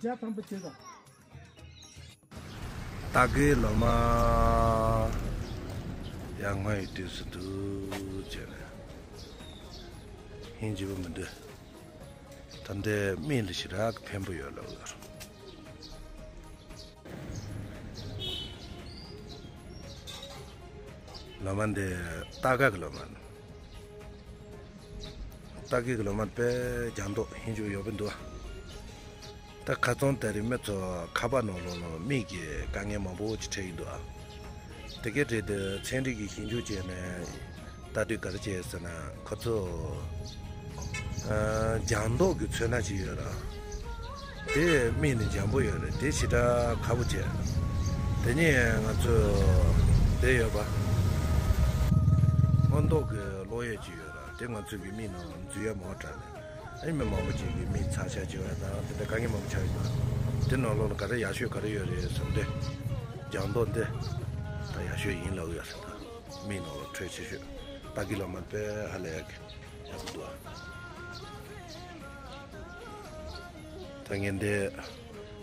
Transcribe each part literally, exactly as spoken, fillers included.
ཡ་དང་པོ་བྱེད་དང་། སྟག་གི་ལོ་མ་ཡར་སྔོན་ཡི་དུས་སུ་འདུག་ཅེས་ནས་ཧིན་ཇི་བུ་མི་འདུག་ད་འདི་མི་ལ་ཞེ་དྲག་གི་ཕན་པོ་ཡོད་ལབ་ཡོད། ལོ་མ་འདི་སྟག་གི་ལོ་མ། སྟག་གི་ལོ་མ་དཔེ་ལྗང་མདོག་ཧིན་ཇི་བུ་ཡོད་པ་འདུག་ད་ཁ་སང་དེ་རིང་མི་ཚོ་ཁ་པར་ནང་ལོགས་ལ་མི་གི་དཀའ་ངལ་མང་པོ་ཅིག་འཕྲད་ཀྱི་འདུག་དེ་གའི་གྲས་དེ་ཚན་རིག་གི་ཞིབ་འཇུག་བྱས་ནས་ལྟ་དུས་ག་རེ་བྱས་ཟེར་ན། ཁོ་ཚོ་ཨ་ལྗང་མདོག་གི་ཚོན་སྣ་ཅིག་ཡོད་ར། དེ་མིག་ནི་འཇམ་པོ་ཡོད་རེད། དེ་ཞེ་དྲག་ཁག་པོ་བྱས། དེ་ནས་ང་ཚོས་དེ་ཡོད་པ། སྔོ་མདོག་གི་གློག་ཡོད་ཅིག་ཡོད་ར། དེ་ང་ཚོ་གི་མིག་ནང་འཛུལ་ཡ་མང་དྲགས་ནས། ཨ་ནི་མི་མང་པོ་ཅིག་གི་མིག་ཚ་ཤ་ཅིག་ཡོད་དང་དེ་འདྲ་དཀའ་ངལ་མང་པོ་ཆགས་ཡོད་དང་། དེ་ནང་ལོགས་ལ་ག་རེ་ཡག་ཤོས་ག་རེ་ཡོད་རེད་ཟེར་ཏེ། ལྗང་མདོག་འདི་ད་ཡག་ཤོས་ཡིན་ལབ་ཡོད་ཟེར་དང་། མིག་ནང་ལ་འཕྲོད་ཆེ་ཤོས། སྟག་གི་ལོ་མ་དཔེ་ཧ་ལས་ཡག་གི་ཡག་པོ་འདུག་ད་ངས་འདི་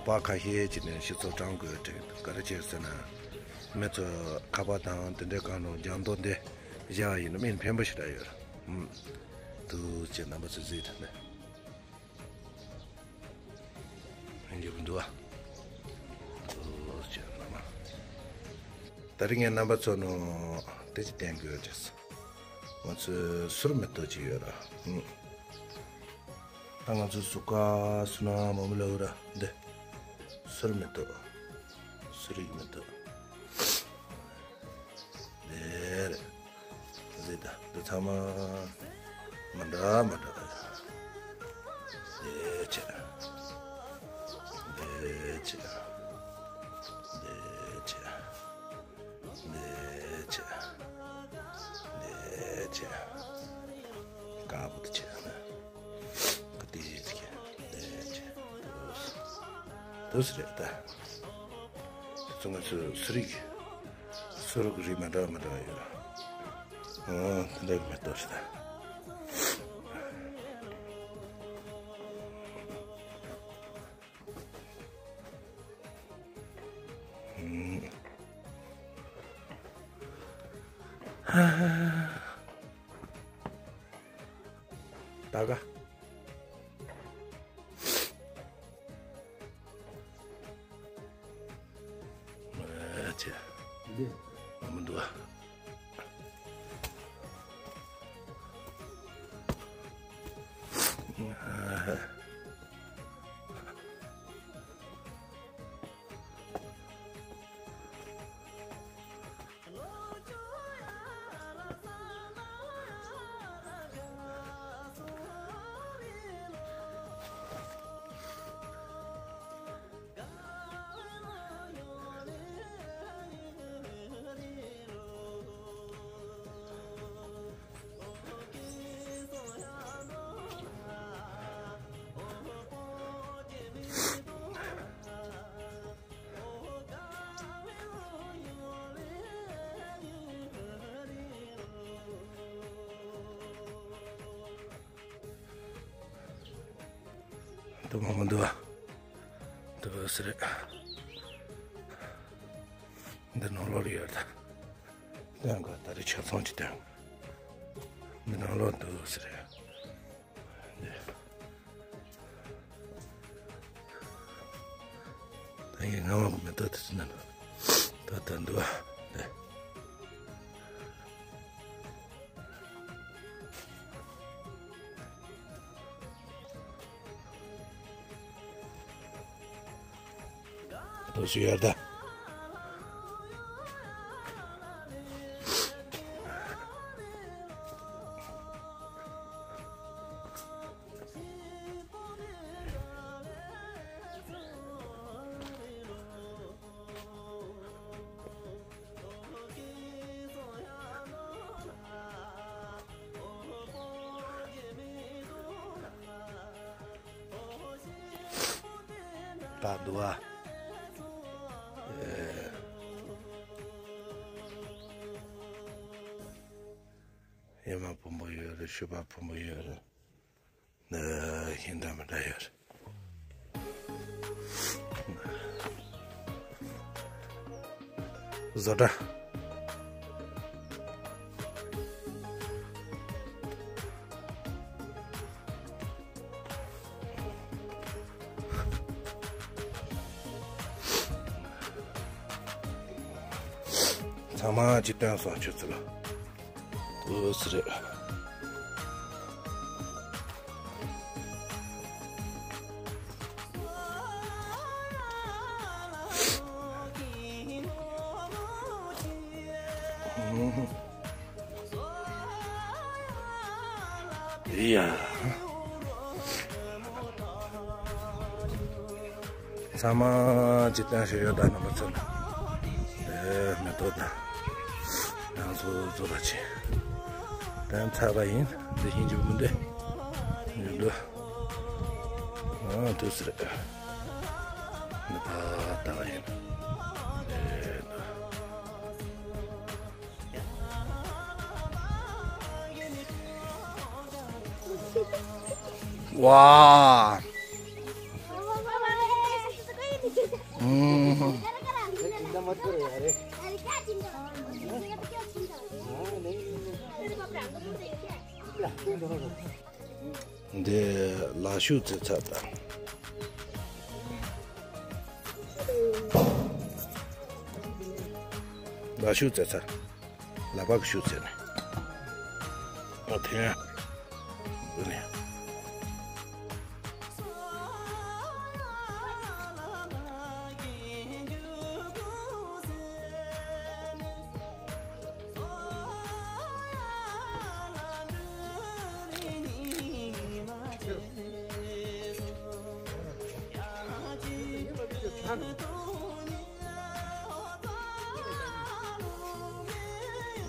པར་ཁ་ཤས་ཅིག་ནས་ཤི་ཚོ་དྲང་དགོས་དྲན། ག་རེ་བྱས་ཟེར་ན། མི་ཚོ་ཁ་པར་དང་དེ་འདྲའི་སྒང་ནང་ལྗང་མདོག་འདི་བཞག་ཡིན་ན་མིག་ཕན་པོ་ཞེ་དྲག་ཡོད། ཨུམ། འདུག་ཅེས་རྣམ་པ་ཚོས་གཟིགས་དང་ནས། ཡོད་འདུག་ཨ། ཨོ་ཅེ་རྣམ་པ། ད་རིང་ངས་རྣམ་པ་ཚོ་ནང་དེ་ཅིག་བསྟན་དགོས་ཅེས། ང་ཚོའི་སུར་མེ་ཏོག་ཅིག་ཡོད་ར། ཨུམ། ད་ང་ཚོའི་གཟུགས་ཁ་སུ་ན་མོ་མི་ལོ་ར་འདི། སུར་མེ་ཏོག་སུ་རིག་མེ་ཏོག་དེ་རེད། ཟེར་ད་འདི་ཚང་མ་མ་འདྲ་མ་འདྲ་ག་ཡ། དེ་ཆེ། དེ་ཆེ། དེ་ཆེ། དེ་ཆེ། དེ་ཆེ། དཀར་པོ་དེ་ཆེ་ན། ཀ་དེ་ཆེ། དེ་ཆེ། དུས་སུ་རེད་ད། དེ་ཚོ་ང་ཚོའི་སུ་རིག་སུ་རིག་རིགས་མ་འདྲ་མ་འདྲ་ཡོད་ར། ཨང་། དེ་འདྲ་མེ་ཏོག་ཞིག་དང་། ཨང་། ད་ག་ཨ་ཅེ། འདི། མི་འདུག་ཨ། དུ་མ་མི་འདུག་ཨ། དུ་སི་རེད། འདི་ནང་ལོགས་ལ་ཡོད་ད། ཡང་ག་ད་རེ་ཆ་ཚང་གཅིག་དང་། འདི་ནང་ལོགས་འདུག་སི་རེད། འདི། ད་ངས་སྔ་མ་གི་མེ་ཏོག་དེ་ཚོ་ནང་ད་ད་འདུག་ཨ། འདི། དོ་ཞུ་ཡར་ད། ད་འདུག་ཨ། ཨེ། ཡ་མ་ཕུང་པོ་ཡོད་རེད། ཤུ་པ་ཕུང་པོ་ཡོད་རེད། ནི་ཤིང་འདྲ་མི་འདྲ་ཡོད་རེད། བཟོ་གྲྭ། ཚང་མ་ཅིག་སྟོན་སོང་ཁྱོད་ཚོ་ལ། འོ་སི་རེད། ཡ། ཚང་མ་ཅིག་བསྟན་ཞིག་ཡོད་ད་རྣམ་པ་ཚོ་ལ། ཨེ་མེ་ཏོག་དང་། རང་ཚོ་བཟོ་བ་ཆེ། དོན་ཚར་བ་ཡིན། འདི་ཧིན་ཇི་མི་འདི། ཡོད་འདུག་ཨ་དུས་སུ་རེད། འདི་ཕ་ད་ཡིན། ཨེ་འདུག་ཝ། ཨུམ། འདི་ལ་ཤུགས་ཚེ་ཚ་དང་། ལ་ཤུགས་ཚེ་ཚ། ལ་བག་ཤུགས་ཚེ་ནས། ཨ་ཐེ། འདི་ནས།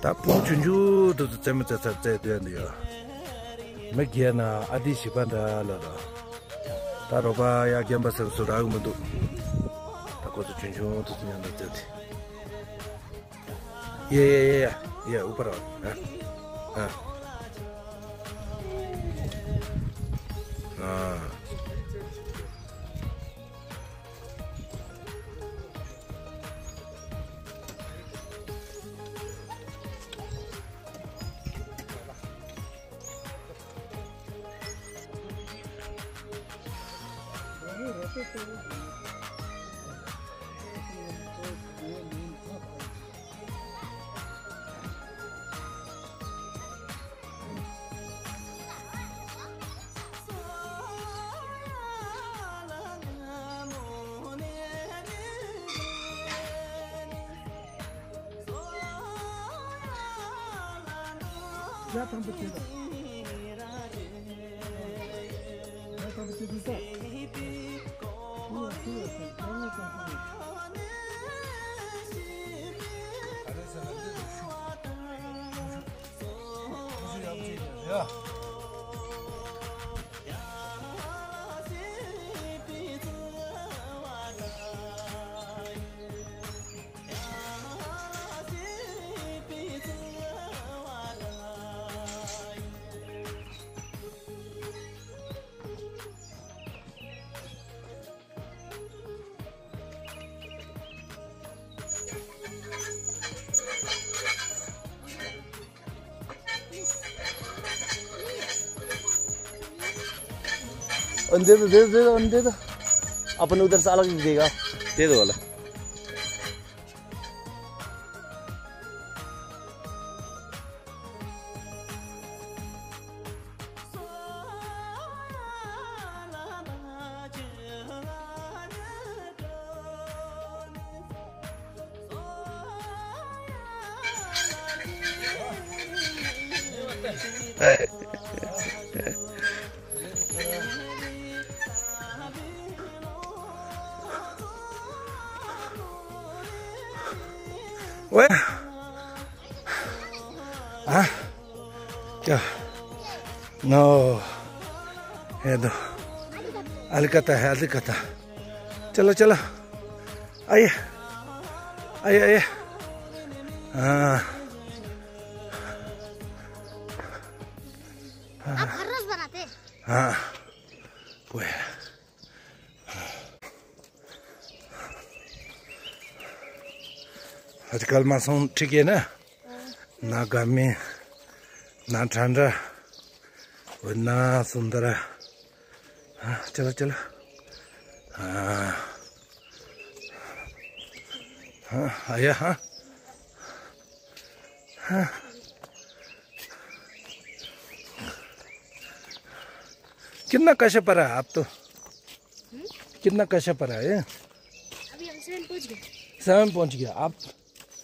ད་སྤུན་ཆུང་ཆུང་དུ་རྩེད་མོ་རྩེ་ཚར་རྩེད་སྡོད་འདི་ཡོད། མི་རྒན་ན་ཨ་དི་བྱིས་པ་འདྲ་ལ་ལ། ད་རོགས་པ་ཡ་རྒན་པ་སེམས་སུ་རག་གི་མི་འདུག་ད་ཁོ་ཚོ་ཆུང་ཆུང་དུ་མཉམ་དུ་རྩེད་དེ། ཡེ་ཡེ་ཡེ་ཡེ་ཡེ་ཨུ་པ་ར་ཨ་ཨ་ཨ། ཡ་དང་པོ་བྱེད་དང་། ཡ་དང་པོ་བྱེད་དུས་ས། ཁུ་ཡ་ཁུ་ཡ་ཁུ་ཡ་ཁུ་ཡ། ཡ། अंधे तो दे दे अंधे तो। अपन उधर से अलग देगा। दे दो वाला। ཨ། ཀྱ། ནོ། ཧེ་དོ། ཨ་ལི་ཀ་ཏ་ཧེ་ཨ་ལི་ཀ་ཏ། ཅ་ལ་ཅ་ལ། ཨ་ཡེ། ཨ་ཡེ་ཨ་ཡེ། ཨ། आप हर रोज बनाते हैं? ཨ། པོ་ཡ། आजकल मासों ठीक है ना? ना गामी, ना ठंडा, और ना सुंदरा। हाँ, चलो, चलो। हाँ। हाँ, आया, हाँ। हाँ। कितना कशा पड़ा आप तो? कितना कशा पड़ा है? अभी हम सेवन पहुंच गए। सेवन पहुंच गया। आप?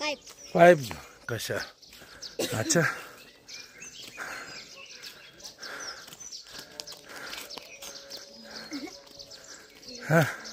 फाइव। फाइव कशा। अच्छा। हाँ।